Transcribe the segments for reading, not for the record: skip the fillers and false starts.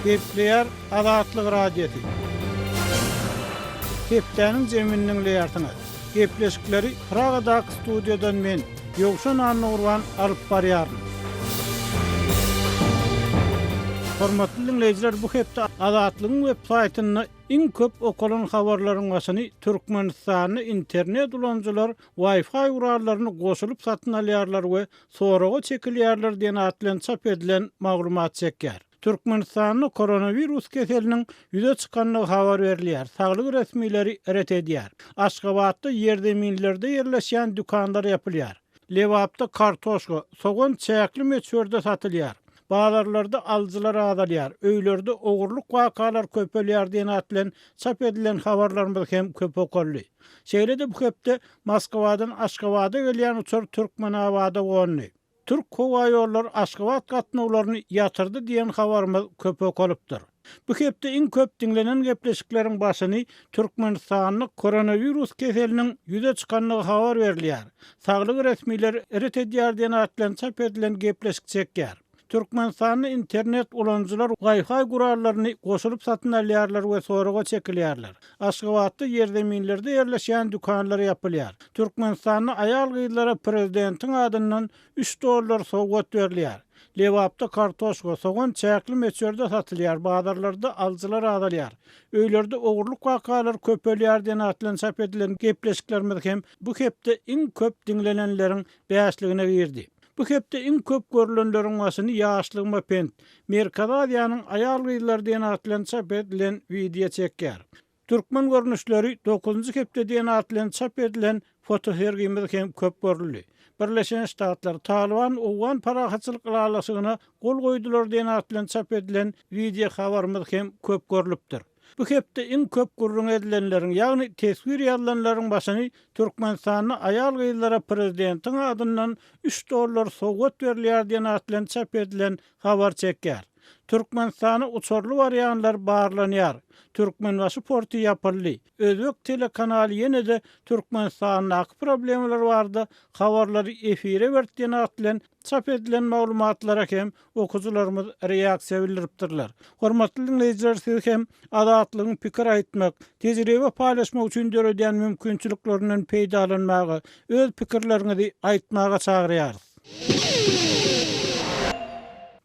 Gepleýär Azatlyk Radiosy. Hepdäniň jemini diňleýärsiňiz. Gepleşikleri Pragadaky studiýadan men, Ýowşan Annagurban alyp barýaryn. Hormatly diňleýjiler, bu hepde Azatlygyň web saýtynda iň köp okalan habarlaryň başyny Türkmenistanda internet ulanyjylar Wi-Fi gurallaryny goşulyp satyn alýarlar we soraga çekilýärler diýen at bilen çap edilen maglumat çekýär. Türkmenistanda koronawirus keseliniň ýüze çykandygy habar berilýär, saglyk resmileri ret edýär. Aşgabatda ýerzeminlerde ýerleşýän dükanlar ýapylýar. Lebapda kartoşka, sogan çäkli möçberde satylýar. Bazarlarda alyjylar azalýar, öýlerde ogurlyk wakalary köpelýär diýen at bilen çap edilen habarlarymyz hem köp okaldy. Şeýle-de bu hepde Moskwadan Aşgabada gelýän uçar Türkmenabada gondy. Türk howaýollary Aşgabat gatnawlaryny ýatyrdy diýen habarymyz köp okalypdyr. Bu hepde iň köp diňlenen gepleşikleriň başyny Türkmenistanda koronawirus keseliniň ýüze çykandygy habar berilýär. Saglyk resmileri ret edýär diýen at bilen çap edilen gepleşik çekýär. Türkmenistanda internet ulanyjylar Wi-Fi gurallaryny goşulyp satyn alýarlar we soraga çekilýärler. Aşgabatda ýerzeminlerde ýerleşýän dükanlar ýapylýar. Türkmenistanda aýal-gyzlara prezidentiň adyndan üç dollar sowgat berilýär. Lebapda kartoşka, sogan çäkli möçberde satylýar, bazarlarda alyjylar azalýar. Öýlerde ogurlyk wakalary köpelýär diýen at bilen çap edilen gepleşiklerimiz hem bu hepde iň köp diňlenenleriň bäşligine girdi. Bu hepde iň köp görlenleriň başyny Ýaşlygyma pent, Merkezi Aziýanyň aýal-gyzlary diýen at bilen çap edilen wideo çekýär. Türkmen görnüşleri dokuzynjy hepde diýen at bilen çap edilen fotosergimiz hem köp görüldi. Birleşen Ştatlar, Talyban owgan parahatçylyk ylalaşygyna gol goýdular diýen at bilen çap edilen wideo habarymyz hem köp görlüpdir. Bu hepde iň köp gürrüň edilenleriň, ýagny teswir ýazylanlaryň başyny Türkmenistanda aýal-gyzlara prezidentiň adyndan üç dollar sowgat berilýär diýen at bilen çap edilen habar çekýär. Türkmenistana uçarly barýanlar barlanýar. Türkmenbaşy porty ýapyldy. Özbek telekanaly ýene-de Türkmenistandaky problemalar barada habarlary efire berdi diýen at bilen çap edilen maglumatlara hem okyjylarymyz reaksiýa bildiripdirler. Hormatly diňleýjiler siz hem Azatlygyň pikir aýtmak, tejribe paýlaşmak üçin döredýän mümkinçiliklerinden peýdalanmaga, öz pikirleriňizi aýtmaga çagyrýarys.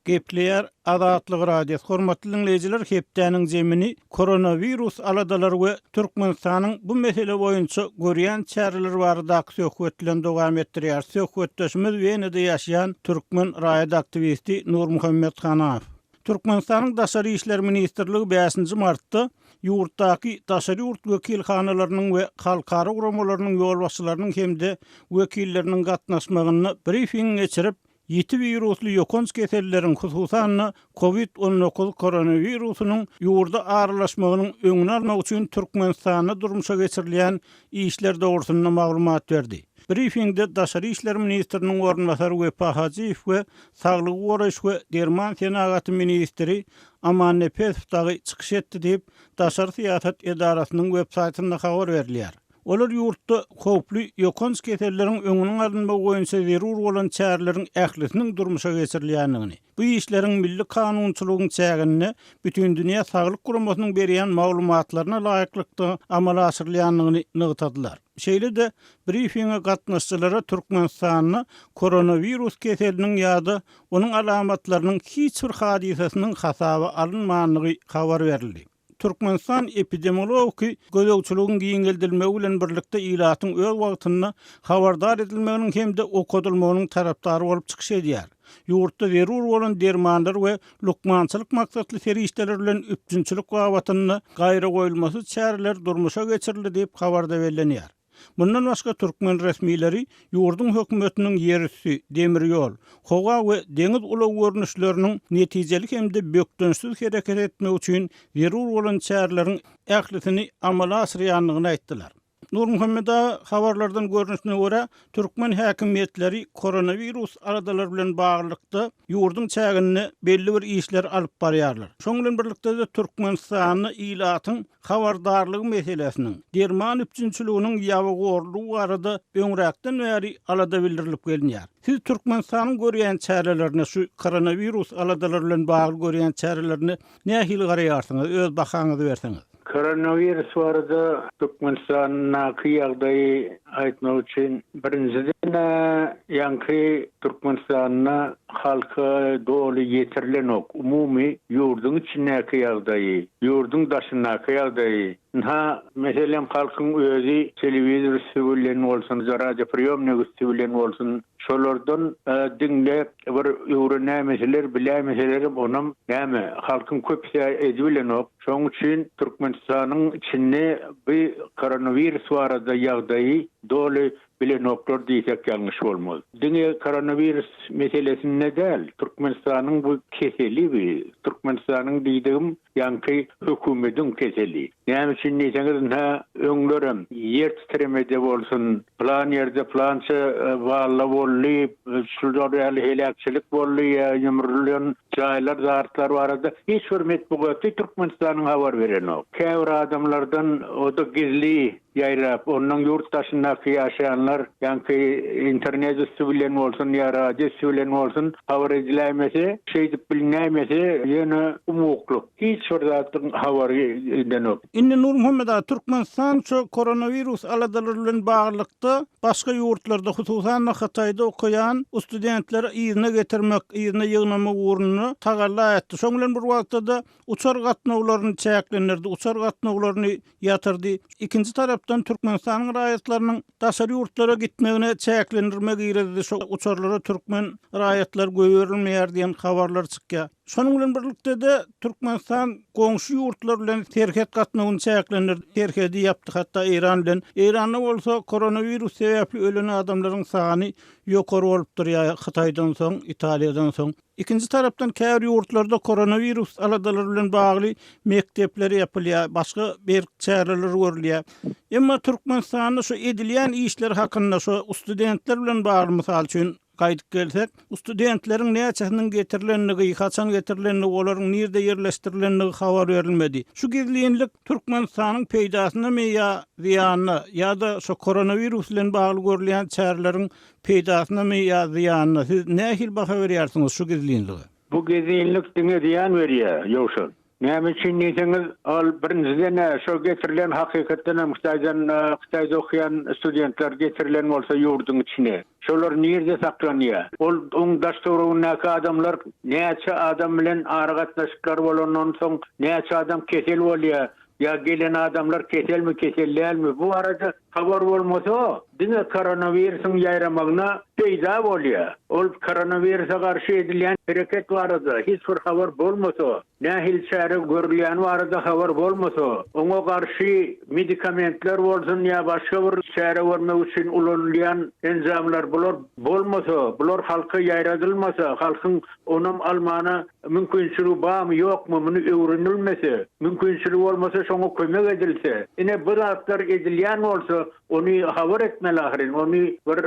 Gepleýär Azatlyk Radiosy Hormatly diňleýjiler hepdäniň zemini koronawirus aladalary we Türkmenistanyň bu mesele boýunça görýän çäreleri baradaky söhbet bilen dowam etdirýär. Söhbetdeşimiz Wenada ýaşaýan türkmen raýat aktiwisti Nurmuhammet Hanaw. Türkmenistanyň Daşary işler ministrligi bäşinji martda ýurtdaky daşary ýurt wekilhanalarynyň we halkara guramalarynyň ýolbaşçylarynyň hem-de wekilleriniň gatnaşmagynda brifing geçirip, Ýiti wirusly ýokanç keselleriň, hususan-da, Covid 19 koronawirusynyň ýurda aralaşmagynyň öňüni almak üçin Türkmenistanda durmuşa geçirilýän işler dogrusynda maglumat berdi. Brifingde daşary işler ministriniň orunbasary Wepa Hajyýew we saglygy goraýyş we derman senagaty ministri Aman Nepesow dagy çykyş etdi diýip, daşary syýasat edarasynyň websaýtynda habar berilýär. Olar ýurtda howply ýokanç keselleriň öňüniň alynmagy boýunça zerur bolan çäreleriň ählisiniň durmuşa geçirilýändigini, bu işleriň milli kanunçylygyň çäginde Bütindünýä Saglyk Guramasynyň berýän maglumatlaryna laýyklykda amala aşyrylýandygyny nygtadylar. Şeýle-de, brifinge gatnaşyjylara Türkmenistanda koronawirus keseliniň ýa-da onuň alamatlarynyň hiç bir hadysasynyň hasaba alynmandygy habar berildi. Türkmenistan epidemiologiki gözegçiligiň giňeldilmegi bilen birlikde ilatyň öz wagtynda habardar edilmeginiň hem-de okadylmagynyň tarapdary bolup çykyş edýär. Ýurtda zerur bolan dermanlar we lukmançylyk maksatly serişdeler bilen üpjünçilik babatynda gaýragoýulmasyz çäreler durmuşa geçirildi diýip, habarda bellenýär. Mundan başga, türkmen resmileri ýurduň hökümetiniň ýerüsti, demir ýol, howa we deňiz ulag görnüşleriniň netijeli hem-de bökdençsiz hereket etmegi üçin zerur bolan çäreleriň ählisini amala aşyrýandygyny aýtdylar. Nurmuhammet aga, habarlardan görnüşine görä, türkmen häkimiýetleri koronawirus aladalary bilen baglylykda ýurduň çäginde belli bir işleri alyp barýarlar. Şonuň bilen birlikde-de Türkmenistanda ilatyň habardarlygy meselesiniň, derman üpjünçiliginiň ýabygorlugy barada öňräkden bäri alada bildirilip gelinýär. Siz Türkmenistanyň görýän çärelerine, şu koronawirus aladalary bilen bagly görýän çärelerine nähili garaýarsyňyz, öz bahaňyzy berseňiz? Koronawirus barada Türkmenistandaky ýagdaýy aýtmak üçin, birinjiden-ä, ýaňky Türkmenistanda halka doly ýetirilenok, umumy ýurduň içindäki ýagdaýy, ýurduň daşyndaky ýagdaýy. Ynha, meselem, halkyň özi telewizor üsti bilen bolsun, radiopriýomnik üsti bilen bolsun, şolardan diňläp bir öwrenäýmeseler, biläýmeselerem onam näme, halkyň köpüsi-ä edibilenok. Şonuň üçin Türkmenistanyň içinde bu koronawirus barada ýagdaýy doly bilenoklar diýsek ýalňyş bolmaz. Diňe koronawirus meselesinde däl, Türkmenistanyň bu keseli bu, Türkmenistanyň diýdigim ýaňky hökümediň keseli. Näme üçin diýseňiz ynha öňlerem ýer titremede bolsun, pylan ýerde pylança balla boldy, şular ýaly heläkçilik boldy ýa ýumrulan Jaýlar zatlar barada hiç bir metbugaty Türkmenistanyň habar berenok. Käbir adamlardan o-da gizli ýaýrap, ondan ýurt daşyndaky ýaşaýanlar ýaňky internet üsti bilen bolsun ýa radio üsti bilen bolsun habar ediläýmese, şeýdip bilinäýmese ýöne umuklyk. Hiç bir zadyň habary gidenok. Indi Nurmuhammet aga, Türkmenistan şu koronawirus aladalary bilen baglylykda Başga ýurtlarda, hususan-da Hytaýda okaýan studentleri yzyna getirmek, yzyna ýygnamak ugrunda tagalla etdi. Şonuň bilen bir wagtda-da uçar gatnawlaryny çäklendirdi, uçar gatnawlaryny ýatyrdy. Ikinji tarapdan Türkmenistanyň raýatlarynyň daşary ýurtlara gitmegine çäklendirme girizdi, şo uçarlara türkmen raýatlary goýberilmeýär diýen habarlar çykýar. Şonuň bilen birlikde-de, Türkmenistan goňşy ýurtlar bilen serhet gatnawyny çäklendirdi, serhedi ýapdy, hatda Eýran bilen. Eýranda bolsa koronawirus sebäpli ölen adamlaryň sany ýokary bolup durýar, Hytaýdan soň, Italiýadan soň. Ikinji tarapdan, käbir ýurtlarda koronawirus aladalary bilen bagly mekdepler ýapylýar, başga berk çäreler görülýär. Emma Türkmenistanda şu edilýän işler hakynda, şu studentler bilen bagly, mysal üçin, Gaýdyp gelsek, studentleriň näçesiniň getirilendigi, haçan getirilendigi, olaryň nirde ýerleşdirilendigi habar berilmedi. Şu gizlinlik Türkmenistanyň peýdasynamy ýa zyýanyna, ýa-da şu koronawirus bilen bagly görülýän çäreleriň peýdasynamy ýa zyýanyna, siz nähili baha berýärsiňiz şu gizlinlige? Bu gizlinlik diňe zyýan berýär, Ýowşan. Näme üçin diýseňiz, ol birinjiden-ä şo getirilen hakykatdan hem Hytaýdan Hytaýda okaýan studentler getirilen bolsa ýurduň içine, şolar nirde saklanýar? Ol oň daş-töweregindäki adamlar näçe adam bilen aragatnaşyklary bolandan soň näçe adam kesel bolýar? Ýa gelen adamlar keselmi, kesel dälmi? Bu barada habar bolmasa, diňe koronawirusyň ýaýramagyna peýda bolýar. Ol koronawirusa garşy edilýän hereket barada hiç bir habar bolmasa, nähili çäre görülýäni barada habar bolmasa, oňa garşy medikamentler bolsun ýa başga bir çäre görmek üçin ulanylýan enjamlar bular bolmasa, bular halka ýaýradylmasa, halkyň onam almana mümkinçiligi barmy, ýokmy, muny öwrenilmese, mümkinçiligi bolmasa şoňa kömek edilse, ine bu zatlar edilýän bolsa, ony habar etmeli ahyryn, ony bir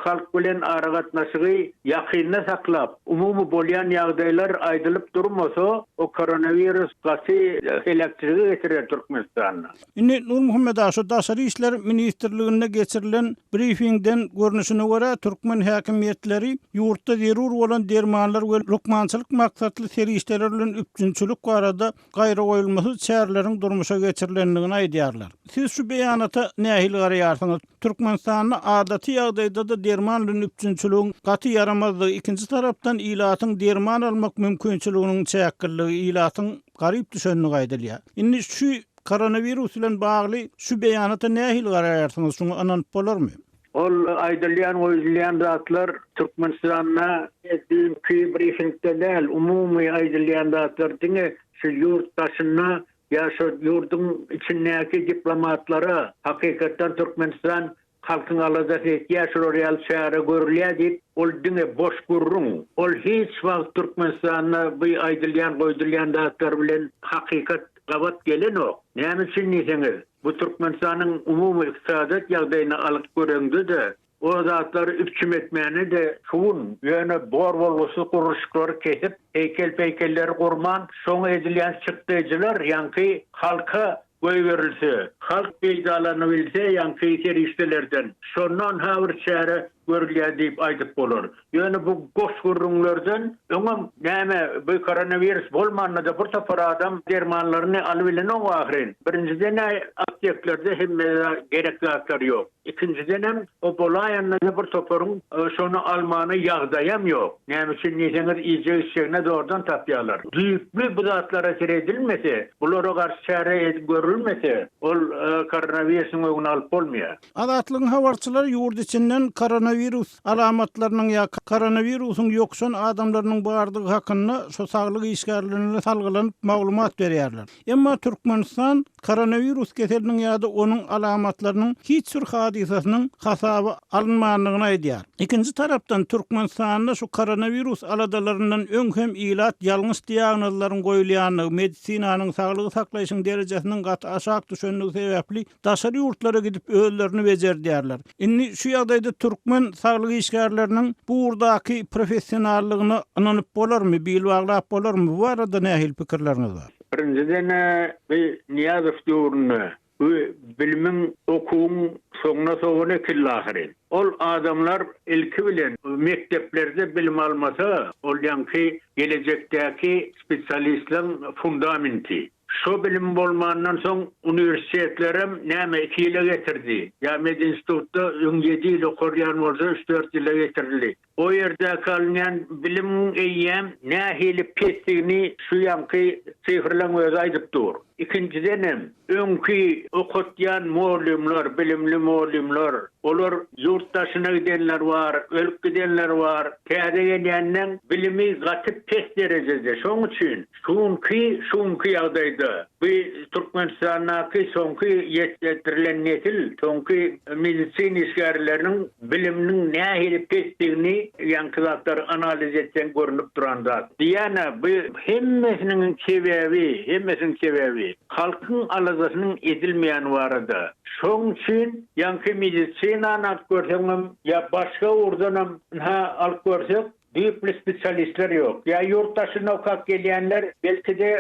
halk bilen aragatnaşygy ýakynda saklap, umumy bolýan ýagdaýlar aýdylyp durmasa, o koronawirus gaty heläkçilige getirer Türkmenistanda. Indi Nurmuhammet aga, şu Daşary işler ministrliginde geçirilen brifingden görnüşine görä, türkmen häkimiýetleri ýurtda zerur bolan dermanlar we lukmançylyk maksatly serişdeler bilen üpjünçilik barada gaýragoýulmasyz çäreleriň durmuşa geçirilendigini aýdýarlar. Siz şu beýanata nähili garaýarsyňyz? Türkmenistanda adaty ýagdaýda-da derman bilen üpjünçiligiň gaty ýaramazdygy, ikinji tarapdan ilatyň derman almak mümkinçiliginiň çäkliligi, ilatyň garyp düşendigi aýdylýar. Indi şu koronawirus bilen bagly şu beýanata nähili garaýarsyňyz, şuňa ynanyp bolarmy? Ol aýdylýan goýdulýan zatlar Türkmenistanda düýnki brifingde däl, umumy aýdylýan zatlar diňe şu ýurt daşynda ýa şu ýurduň içindäki diplomatlara hakykatdan Türkmenistan halkyň aladasy etýär şular ýaly çäre görülýär diýip ol diňe boş gürrüň. Ol hiç wagt Türkmenistanda bu aýdylýan goýdulýan zatlar bilen hakykat. gabat gelenok. Näme üçin diýseňiz, bu Türkmenistanyň umumy ykdysadyýet ýagdaýyny alyp göreňde-de, o zatlary üpjüm etmäne-de şu gün ýöne bor-bolgusyz gurluşyklary kesip, heýkel-peýkelleri gurman, şoňa edilýän çykdaýjylar ýaňky halka goýberilse, halk peýdalanybilse ýaňky serişdelerden, şondan-ha bir çäre görülýär diýip aýdyp bolar. Ýöne bu boş gürrüňlerden öňem näme bu koronawirus bolmanda-da bir topar adam dermanlaryny alybilenok ahyryn. Birinjiden-ä apteklerde hemme gerek zatlar ýok. Ikinjidenem o bolaýanda-da bir toparyň şony almana ýagdaýam ýok. Näme üçin diýseňiz iýjek-içjegini zordan tapýarlar. Düýpli bu zatlara seredilmese, bulara garşy çäre görülmese, ol koronawirusyň öňüni alyp bolmaýar. Azatlygyň habarçylary ýurt içinden koronawirus alamatlarynyň ýa koronawirusyň ýokuşan adamlarynyň bardygy hakynda şu saglyk işgärlerine salgylanyp maglumat berýärler. Emma Türkmenistan koronawirus keseliniň ýa-da onuň alamatlarynyň hiç bir hadysasynyň hasaba alynmandygyny aýdýar. Ikinji tarapdan, Türkmenistanda şu koronawirus aladalaryndan öň hem ilat ýalňyş diagnozlaryň goýulýandygy, medisinanyň, saglygy saklaýşyň derejesiniň gaty aşak düşendigi sebäpli daşary ýurtlara gidip özlerini bejerdýärler. Indi şu ýagdaýda türkmen saglyk işgärleriniň bu ugurdaky professionallygyna ynanyp bolarmy, bil baglap bolarmy? Bu barada nähili pikirleriňiz bar? Birinjiden-ä bu Nyýazow döwründe bu bilimiň, okuwyň soňuna sowan ekildi ahyryn. Ol adamlar ilki bilen mekdeplerde bilim almasa, ol ýaňky gelejekdäki spesialistleň fundamenti. Şo bilim bolmandan soň uniwersitetlerem näme iki ýyla getirdi. Ýa medinstitutda öň ýedi ýyl okalýan bolsa üç-dört ýyla getirildi. O ýerdäki alynýan bilimiň eýýäm nähili pesdigini şu ýaňky sifrleň özi aýdyp dur. Ikinjidenem, öňki okatýan mugallymlar, bilimli mugallymlar, olar ýurt daşyna gidenler bar, ölüp gidenler bar, täze gelýänleň bilimi gaty pes derejede. Şoň üçin Şu günki şu günki ýagdaýda bu Türkmenistandaky soňky ýetişdirilen nesil, soňky medisina işgärleriniň biliminiň nähili pesdigini ýaňky zatlary analiz etseň görnüp duran zat. Diýýän-ä bu hemmesiniň sebäbi, hemmesiniň sebäbi halkyň aladasynyň edilmeýäni barada. Şoň üçin ýaňky medisinany alyp görseňem ýa başga ugurdanam ynha alyp görsek, Düýpli spesialistler ýok. Ýa ýurt daşynda okap gelýänler belki-de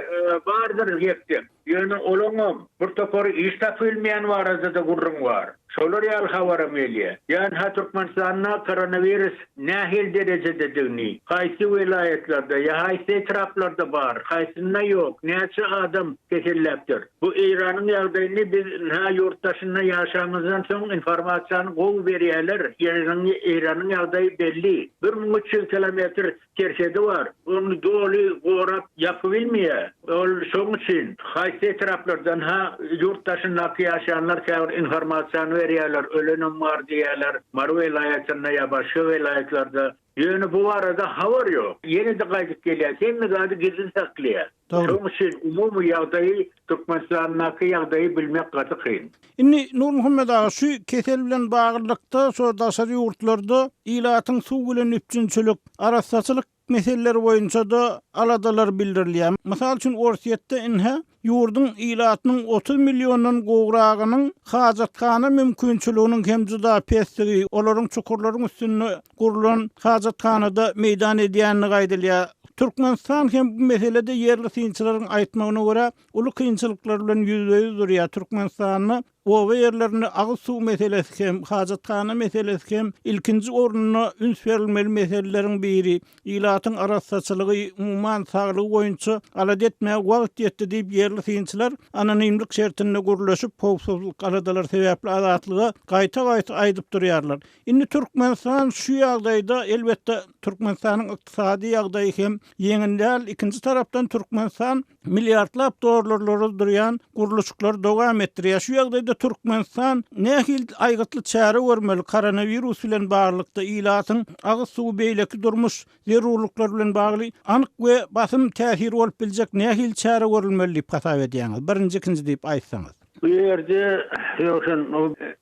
bardyr ýek-tek. Ýöne olaňam bir topary iş tapybilmeýän barada-da gürrüň bar. Şolar ýaly habaram gelýär. Ýa ynha Türkmenistanda koronawirus nähili derejededigini, haýsy welaýatlarda ýa haýsy etraplarda bar, haýsynda ýok, näçe adam keselläpdir. Bu Eýranyň ýagdaýyny biz ynha ýurt daşynda ýaşamyzdan soň informasiýany gowy berýäler. Eýranyň Eýranyň ýagdaýy belli. 1300 kilometr serhedi bar. Ony doly gorap ýapybilmeýä. Ol şoň üçin haýsy etraplarda ynha ýurt daşyndaky ýaşaýanlar käbir informasiýany berýäler, ölenem bar diýýäler Mary welaýatynda ýa başga welaýatlarda. Ýöne bu barada habar ýok. Ýene-de gaýdyp gelýär. Hemme zady gizlin saklaýar. Şonuň üçin umumy ýagdaýy, Türkmenistandaky ýagdaýy bilmek gaty kyn. Indi Nurmuhammet aga şu kesel bilen baglylykda şo daşary ýurtlarda ilatyň suw bilen üpjünçilik, arassaçylyk meseleleri boýunça-da aladalar bildirilýär. Mysal üçin Orsýetde ine Ýurduň ilatynyň 30 milliondan gowragynyň hajathana mümkinçiliginiň hem juda pesdigi, olaryň çukurlaryň üstünde gurlan hajathanada meýdan edýändigi aýdylýar. Türkmenistan hem bu meselede ýerli synçylaryň aýtmagyna görä, uly kynçylyklar bilen ýüzbe-ýüz durýar. Türkmenistanda Oba ýerlerinde agyz suw meselesi hem, hajathana meselesi hem ilkinji orunda üns berilmeli meseleleriň biri. Ilatyň arassaçylygy, umuman, saglygy boýunça alada etmäge wagt ýetdi diýip, ýerli synçylar anonimlik şertinde gürleşip, howpsuzlyk aladalary sebäpli Azatlyga gaýta-gaýta aýdyp durýarlar. Indi Türkmenistan şu ýagdaýda, elbetde, Türkmenistanyň ykdysady ýagdaýy hem ýeňil däl, ikinji tarapdan Türkmenistan milliardlap dollarlara durýan gurluşyklary dowam etdirýär. Şu ýagdaýda Türkmenistan nähili aýgytly çäre görmeli koronawirus bilen baglylykda ilatyň agyz suwy beýleki durmuş zerurlyklary bilen bagly anyk we basym täsiri bolup biljek nähili çäre görülmeli diýip hasap edýäňiz? Birinji ikinji diýip aýtsaňyz. Bu ýerde Röwşen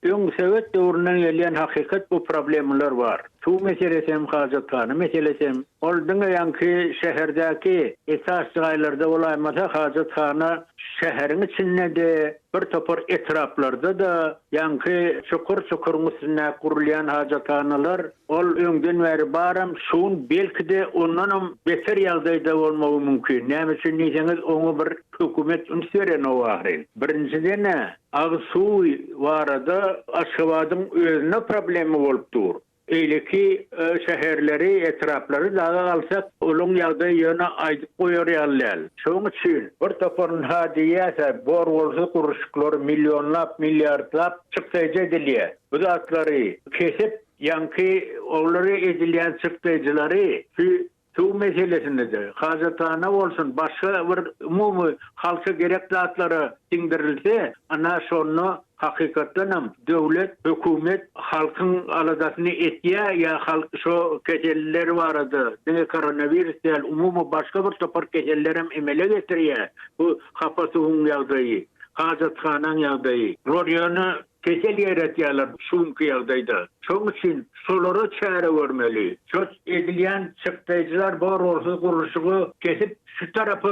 öň sowet döwründen gelýän hakykat bu problemalar bar. Suw meselesi hem, hajathana meselesi hem. Ol diňe ýaňky şäherdäki esas jaýlarda bolaýmasa, hajathana şäheriň içinde-de, bir topar etraplarda-da ýaňky çukur-çukuryň üstündäki gurulýan hajathanalar, ol öňden bäri baram, şu gün belki-de ondanam beter ýagdaýda bolmagy mümkin. Näme üçin diýseňiz, oňa bir hökümet üns berenok ahyryn. Birinjiden-ä, agyz suwy barada Aşgabadyň özünde problema bolup dur. Beýleki şäherleri, etraplary dagy alsak, olaň ýagdaýy ýöne aýdyp goýar ýaly däl. Şonuň üçin bir topar ynha diýýäs-ä, bor-bolsuz gurluşyklar millionlap, milliardlap çykdaýjy edilýär. Bu zatlary kesip, ýaňky olara edilýän çykdaýjylary şu Suw meselesinde-de, hajathana bolsun, başga bir umumy halka gerek zatlara siňdirilse, ana şonda hakykatdanam döwlet, hökümet halkyň aladasyny etýär ýa halk şo keseller barada, diňe koronawirus däl, umumy başga bir topar kesellerem emele getirýär bu hapa suwuň ýagdaýy, hajathanaň ýagdaýy. Bular ýöne Kesel ýaýratýarlar şu günki ýagdaýda. Şoň üçin şolara çäre görmeli. Şo edilýän çykdaýjylar bor-bolsuz gurluşygy kesip şu tarapa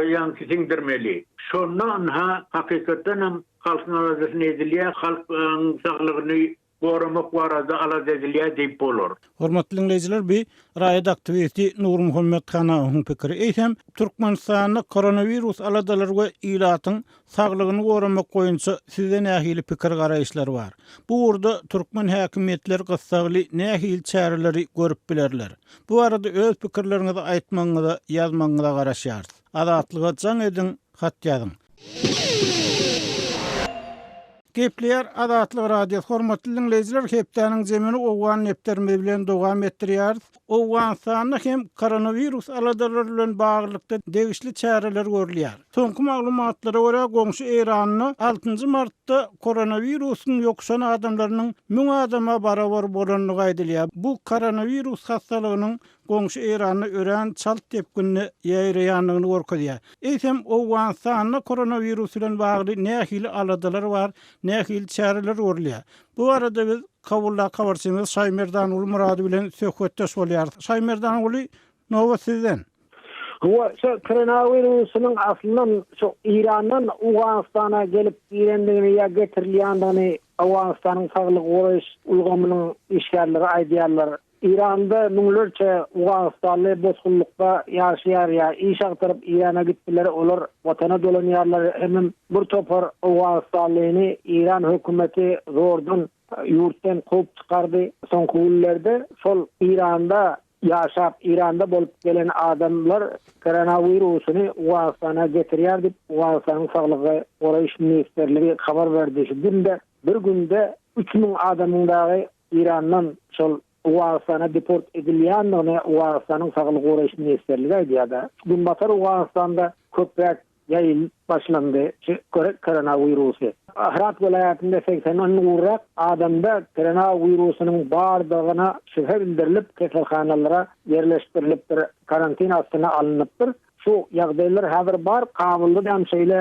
ýaňky siňdirmeli. Şonda ynha hakykatdanam halkyň aladasyny edilýär, halkyň saglygyny goramak barada alada edilýär diýip bolar. Hormatly diňleýjiler bi raýat aktiwisti Nurmuhammet Hanawyň pikiri. Eýsem, Türkmenistanda koronawirus aladalary we ilatyň saglygyny goramak boýunça sizde nähili pikir-garaýyşlar bar? Bu ugurda türkmen häkimiýetleri gyssagly nähili çäreleri görüp bilerler? Bu barada öz pikirleriňizi aýtmagyňyza, ýazmagyňyza garaşýarys. Azatlyga jaň ediň, hat ýazyň. Gepleýär Azatlyk Radiosy Hormatly diňleýjiler hepdäniň jemini owgan depderimiz bilen dowam etdirýäris. Owganystanda hem koronawirus aladalary bilen baglylykda degişli çäreler görülýär. Soňky maglumatlara görä goňşy Eýranda altynjy martda koronawirusyň ýokuşan adamlarynyň 1000 adama barabar bolandygy aýdylýar. Bu koronawirus hassalygynyň goňşy Eýranda örän çalt depginde ýaýraýandygyny görkezýär. Eýsem, Owganystanda koronawirus bilen bagly nähili aladalar bar, nähili çäreler görülýär? Bu barada biz Kabuldaky habarçymyz Şaýmerdanguly Murady bilen söhbetdeş bolýarys. Şaýmerdanguly, nobat sizden. Hawa, şu koronawirusynyň aslyndan şu Eýrandan Owganystana gelip girendigini ýa getirilýändigini Owganystanyň saglygy goraýyş ulgamynyň işgärleri aýdýarlar. Eýranda müňlerçe owganystanly bosgunlykda ýaşaýar ýa iş agtaryp Eýrana gitdiler, olar watana dolanýarlar hemem bir topar owganystanlyny Eýran hökümeti zordan ýurtdan kowup çykardy. Soňky günlerde şol Eýranda ýaşap, Eýranda bolup gelen adamlar koronawirusyny Owganystana getirýär diýip, Owganystanyň Saglygy goraýyş ministrligi habar berdi. Şu günde bir günde 3000 adamyň dagy Eýrandan şol Owganystana deport edilýändigini Owganystanyň Saglygy goraýyş ministrligi aýdýar-da. Günbatar Owganystanda köpräk ýaýylyp başlandy şu koronawirusy. Hyrat welaýatynda 80 gowrak adamda koronawirusynyň bardygyna şübhe bildirilip, keselhanalara ýerleşdirilipdir, karantin astyna alnypdyr. Şu ýagdaýlar häzir bar. Kabulda hem şeýle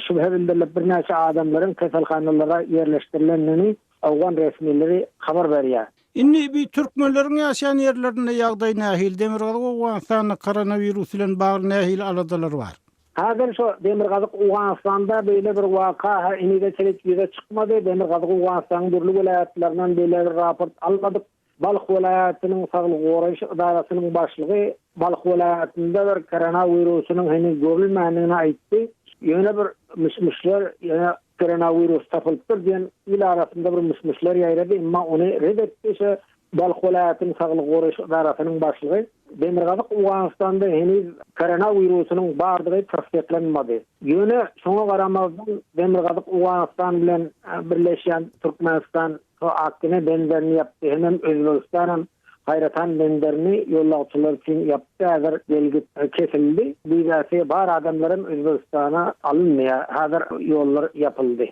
şübhe bildirilip birnäçe adamlaryň keselhanalara ýerleşdirilendigini Owgan resmileri habar berýär. Indi bi türkmenleriň ýaşaýan ýerlerinde ýagdaý nähili? Demirgazyk Owganystanda koronawirus bilen bagly nähili aladalar bar? Häzir şo Demirgazyk Owganystanda beýle bir waka henize çenli ýüze çykmady. Demirgazyk Owganystanyň dürli welaýatlaryndan beýle bir raport almadyk. Balh welaýatynyň saglygy goraýyş edarasynyň başlygy Balh welaýatynda bir koronawirusynyň heniz görülmändigini aýtdy. Ýöne bir myş-myşlar ýöne koronawirus tapylypdyr diýen il arasynda bir myş-myşlar ýaýrady, emma ony ret etdi şo Balh welaýatynyň saglygy goraýyş edarasynyň başlygy. Demirgazyk Owganystanda heniz koronawirusynyň bardygy tassyklanmady. Ýöne şoňa garamazdan Demirgazyk Owganystan bilen birleşýän Türkmenistan Şo Akgine benderini ýapdy hemem Özbegistanam Haýratan benderini ýollagçylar üçin ýapdy häzir gelgit kesildi. Wizasy bar adamlaram Özbegistana alynmaýar häzir ýollar ýapyldy.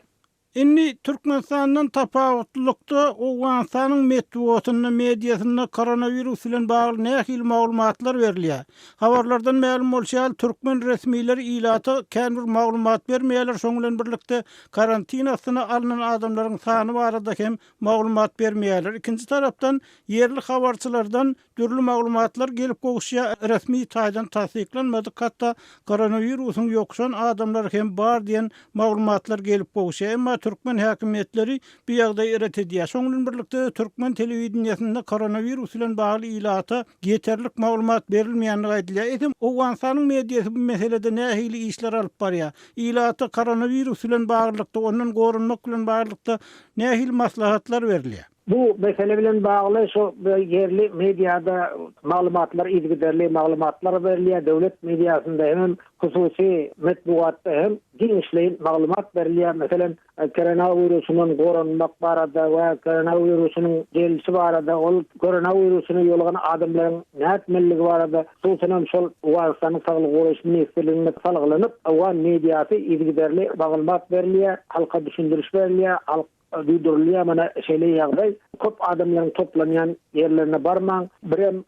Indi Türkmenistandan tapawutlylykda Owganystanyň metbugatynda, mediasynda koronawirus bilen bagly nähili maglumatlar berilýär? Habarlardan mälim bolşy ýaly, türkmen resmileri ilata kän bir maglumat bermeýärler, şonuň bilen birlikde karantin astyna alnan adamlaryň sany barada hem maglumat bermeýärler. Ikinji tarapdan, ýerli habarçylardan Dürli maglumatlar gelip gowuşýar, resmi taýdan tassyklanmadyk, hatda koronawirusyň ýokuşan adamlary hem bar diýen maglumatlar gelip gowuşýar. Emma türkmen häkimiýetleri bu ýagdaýy ret edýär. Şonuň bilen birlikde-de türkmen telewideniýesinde koronawirus bilen bagly ilata ýeterlik maglumat berilmeýändigi aýdylýar. Eýsem, Owganystanyň mediasy bu meselede nähili işler alyp barýar? Ilata koronawirus bilen baglylykda, ondan goranmak bilen baglylykda nähili maslahatlar berilýär? Bu mesele bilen bagly şu ýerli mediada maglumatlar yzygiderli maglumatlar berilýär, döwlet mediasynda hemem hususy metbugatda hem giňişleýin maglumat berilýär. Meselem, koronawirusyndan goranmak barada we koronawirusynyň gelşi barada, ol koronawirusyna ýolugan adamlaryň nätmeliligi barada, hususanam şol Owganystanyň Saglygy goraýyş ministrligine salgylanyp, owgan mediasy yzygiderli maglumat berilýär, halka düşündiriş berilýär, halk Duýdurylýar mana şeýle ýagdaý, köp adamlaryň toplanýan ýerlerine barmaň, birem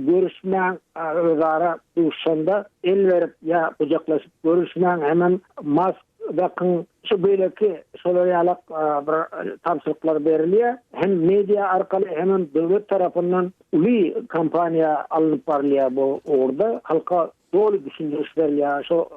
görüşmäň, özara duşanda el berip ýa gujaklaşyp görüşmäň, hemem mask dakyň, şu beýleki şolar ýalak bir tabşyryklar berilýär. Hem media arkaly hemem döwlet tarapyndan uly kampaniýa alnyp barylýar bu ugurda. Halka Doly düşündiriş berilýär şo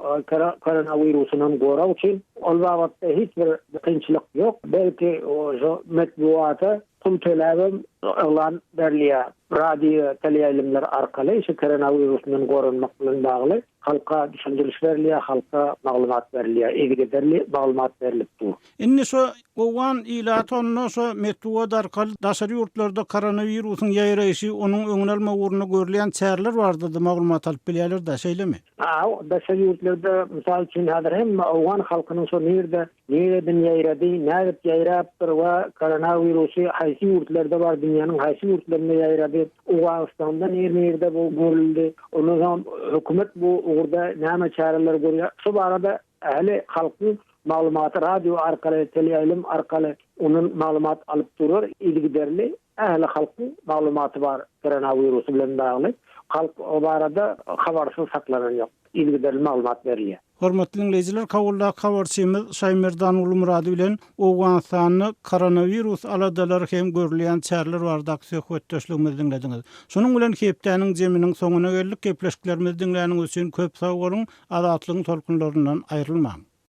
koronawirusyndan gorag üçin. Ol babatda hiç bir kynçylyk ýok. Belki şo metbugata pul töläbem yglan berilýär. Radio, teleýaýlymlar arkaly şu koronawirusyndan goranmak bilen bagly halka düşündiriş berilýär, halka maglumat berilýär, yzygiderli maglumat berlip dur. Indi şo owgan ilaty onda şo metbugat arkaly daşary ýurtlarda koronawirusyň ýaýraýşy, onuň öňüni almak ugrunda görülýän çäreler barada-da maglumat alyp bilýärler-dä, şeýlemi? Hawa, daşary ýurtlarda, mysal üçin, häzir hemme owgan halkynyň şo nirde, nireden ýaýrady, nädip ýaýrapdyr we koronawirusy haýsy ýurtlarda bar, dünýäniň haýsy ýurtlarynda ýaýrady, Owganystanda nir-nirde bu görüldi, ondan soň hökümet bu ugurda näme çäreler görýär, şo barada ähli halkyň Maglumaty radio arkaly, teleýaýlym arkaly ondan maglumat alyp durar yzygiderli. Ähli halkyň maglumaty bar koronawirusy bilen bagly. Halk o barada habarsyz saklanan ýok. Yzygiderli maglumat berilýär. Hormatly diňleýjiler, Kabuldaky habarçymyz Şaýmerdan Gulmyrady bilen Owganystanda koronawirus aladalary hem görülýän çäreler baradaky söhbetdeşligimizi diňlediňiz. Şunuň bilen hepdäniň jeminiň soňuna geldik. Gepleşiklerimizi diňläniňiz üçin köp sag boluň! Azatlygyň tolkunlaryndan aýrylmaň!